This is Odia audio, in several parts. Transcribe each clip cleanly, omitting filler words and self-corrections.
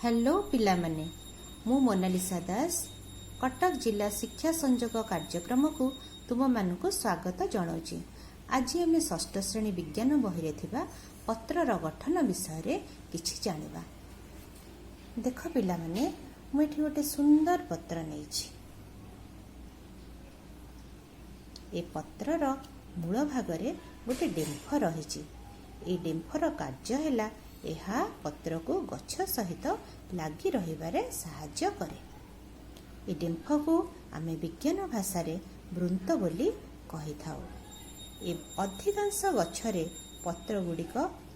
ହ୍ୟାଲୋ ପିଲାମାନେ, ମୁଁ ମୋନାଲିସା ଦାସ, କଟକ ଜିଲ୍ଲା ଶିକ୍ଷା ସଂଯୋଗ କାର୍ଯ୍ୟକ୍ରମକୁ ତୁମମାନଙ୍କୁ ସ୍ୱାଗତ ଜଣାଉଛି। ଆଜି ଆମେ ଷଷ୍ଠ ଶ୍ରେଣୀ ବିଜ୍ଞାନ ବହିରେ ଥିବା ପତ୍ରର ଗଠନ ବିଷୟରେ କିଛି ଜାଣିବା। ଦେଖ ପିଲାମାନେ, ମୁଁ ଏଠି ଗୋଟେ ସୁନ୍ଦର ପତ୍ର ନେଇଛି। ଏ ପତ୍ରର ମୂଳ ଭାଗରେ ଗୋଟେ ଡେମ୍ଫ ରହିଛି। ଏଇ ଡେମ୍ଫର କାର୍ଯ୍ୟ ହେଲା, ଏହା ପତ୍ରକୁ ଗଛ ସହିତ ଲାଗି ରହିବାରେ ସାହାଯ୍ୟ କରେ। ଏ ଡେମ୍ଫକୁ ଆମେ ବିଜ୍ଞାନ ଭାଷାରେ ବୃନ୍ତ ବୋଲି କହିଥାଉ। ଏ ଅଧିକାଂଶ ଗଛରେ ପତ୍ରଗୁଡ଼ିକ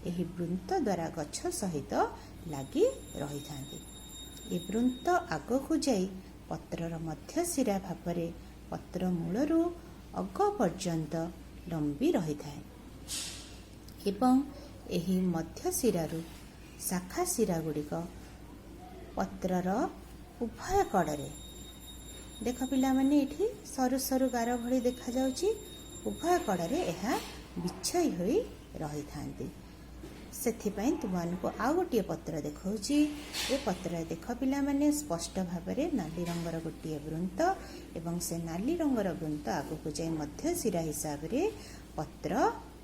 ଏହି ବୃନ୍ତ ଦ୍ୱାରା ଗଛ ସହିତ ଲାଗି ରହିଥାନ୍ତି। ଏ ବୃନ୍ତ ଆଗକୁ ଯାଇ ପତ୍ରର ମଧ୍ୟଶିରା ଭାବରେ ପତ୍ର ମୂଳରୁ ଅଗ ପର୍ଯ୍ୟନ୍ତ ଲମ୍ବି ରହିଥାଏ ଏବଂ ଏହି ମଧ୍ୟଶିରାରୁ ଶାଖା ଶିରା ଗୁଡ଼ିକ ପତ୍ରର ଉଭୟ କଡ଼ରେ, ଦେଖ ପିଲାମାନେ, ଏଠି ସରୁ ସରୁ ଗାର ଭଳି ଦେଖାଯାଉଛି, ଉଭୟ କଡ଼ରେ ଏହା ବିଛେଇ ହୋଇ ରହିଥାନ୍ତି। ସେଥିପାଇଁ ତୁମମାନଙ୍କୁ ଆଉ ଗୋଟିଏ ପତ୍ର ଦେଖାଉଛି। ଏ ପତ୍ରରେ ଦେଖ ପିଲାମାନେ, ସ୍ପଷ୍ଟ ଭାବରେ ନାଲି ରଙ୍ଗର ଗୋଟିଏ ବୃନ୍ତ ଏବଂ ସେ ନାଲି ରଙ୍ଗର ବୃନ୍ତ ଆଗକୁ ଯାଇ ମଧ୍ୟ ଶିରା ହିସାବରେ ପତ୍ର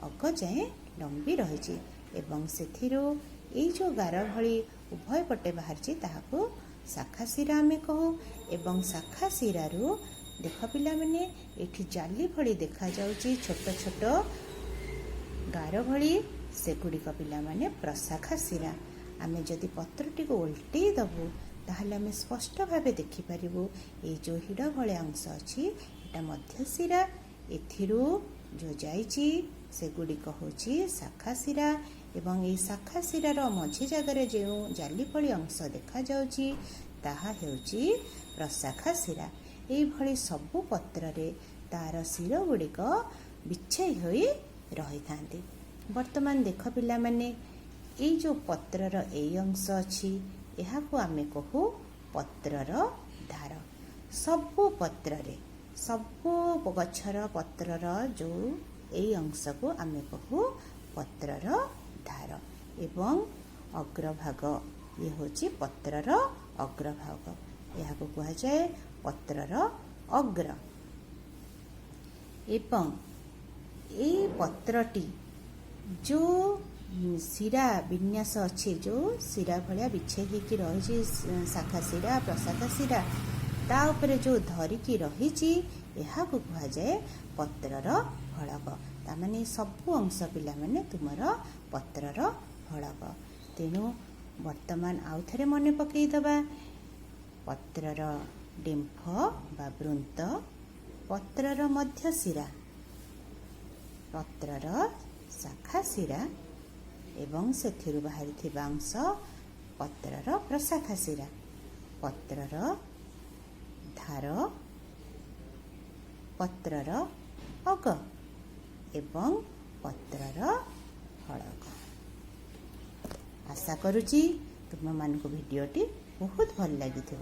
ଅଗ ଯାଏଁ ଲମ୍ବି ରହିଛି ଏବଂ ସେଥିରୁ ଏଇ ଯେଉଁ ଗାର ଭଳି ଉଭୟ ପଟେ ବାହାରିଛି, ତାହାକୁ ଶାଖା ଶିରା ଆମେ କହୁ। ଏବଂ ଶାଖା ଶିରାରୁ ଦେଖ ପିଲାମାନେ, ଏଠି ଜାଲି ଭଳି ଦେଖାଯାଉଛି, ଛୋଟ ଛୋଟ ଗାର ଭଳି, ସେଗୁଡ଼ିକ ପିଲାମାନେ ପ୍ରଶାଖା ଶିରା। ଆମେ ଯଦି ପତ୍ରଟିକୁ ଓଲଟେଇ ଦେବୁ, ତାହେଲେ ଆମେ ସ୍ପଷ୍ଟ ଭାବେ ଦେଖିପାରିବୁ, ଏଇ ଯେଉଁ ହିଡ଼ ଭଳିଆ ଅଂଶ ଅଛି, ଏଇଟା ମଧ୍ୟ ଶିରା। ଏଥିରୁ ଯେଉଁ ଯାଇଛି, ସେଗୁଡ଼ିକ ହେଉଛି ଶାଖା ଶିରା ଏବଂ ଏଇ ଶାଖା ଶିରାର ମଝି ଜାଗାରେ ଯେଉଁ ଜାଲି ଭଳି ଅଂଶ ଦେଖାଯାଉଛି, ତାହା ହେଉଛି ପ୍ରଶାଖା ଶିରା। ଏଇଭଳି ସବୁ ପତ୍ରରେ ତାର ଶିର ଗୁଡ଼ିକ ବିଛେଇ ହୋଇ ରହିଥାନ୍ତି। ବର୍ତ୍ତମାନ ଦେଖ ପିଲାମାନେ, ଏଇ ଯେଉଁ ପତ୍ରର ଏଇ ଅଂଶ ଅଛି, ଏହାକୁ ଆମେ କହୁ ପତ୍ରର ଧାର। ସବୁ ପତ୍ରରେ, ସବୁ ଗଛର ପତ୍ରର ଯେଉଁ ଏଇ ଅଂଶକୁ ଆମେ କହୁ ପତ୍ରର ଧାର ଏବଂ ଅଗ୍ରଭାଗ। ଇଏ ହେଉଛି ପତ୍ରର ଅଗ୍ରଭାଗ, ଏହାକୁ କୁହାଯାଏ ପତ୍ରର ଅଗ୍ର। ଏବଂ ଏଇ ପତ୍ରଟି ଯେଉଁ ଶିରା ବିନ୍ୟାସ ଅଛି, ଯେଉଁ ଶିରା ଭଳିଆ ବିଛେଇ ହେଇକି ରହିଛି, ଶାଖା ଶିରା, ପ୍ରଶାଖା ଶିରା, ତା ଉପରେ ଯେଉଁ ଧରିକି ରହିଛି, ଏହାକୁ କୁହାଯାଏ ପତ୍ରର ଫଳକ। ତାମାନେ ସବୁ ଅଂଶ ପିଲାମାନେ ତୁମର ପତ୍ରର ଫଳକ। ତେଣୁ ବର୍ତ୍ତମାନ ଆଉ ଥରେ ମନେ ପକେଇଦେବା। ପତ୍ରର ଡେମ୍ଫ ବା ବୃନ୍ତ, ପତ୍ରର ମଧ୍ୟ ଶିରା, ପତ୍ରର ଶାଖା ଶିରା ଏବଂ ସେଥିରୁ ବାହାରିଥିବା ଅଂଶ ପତ୍ରର ପ୍ରଶାଖା ଶିରା, ପତ୍ରର ଧାର, ପତ୍ରର ଅଗ ଏବଂ ପତ୍ରର ଫଳକ। ଆଶା କରୁଛି ତୁମମାନଙ୍କୁ ଭିଡ଼ିଓଟି ବହୁତ ଭଲ ଲାଗିଥିବ।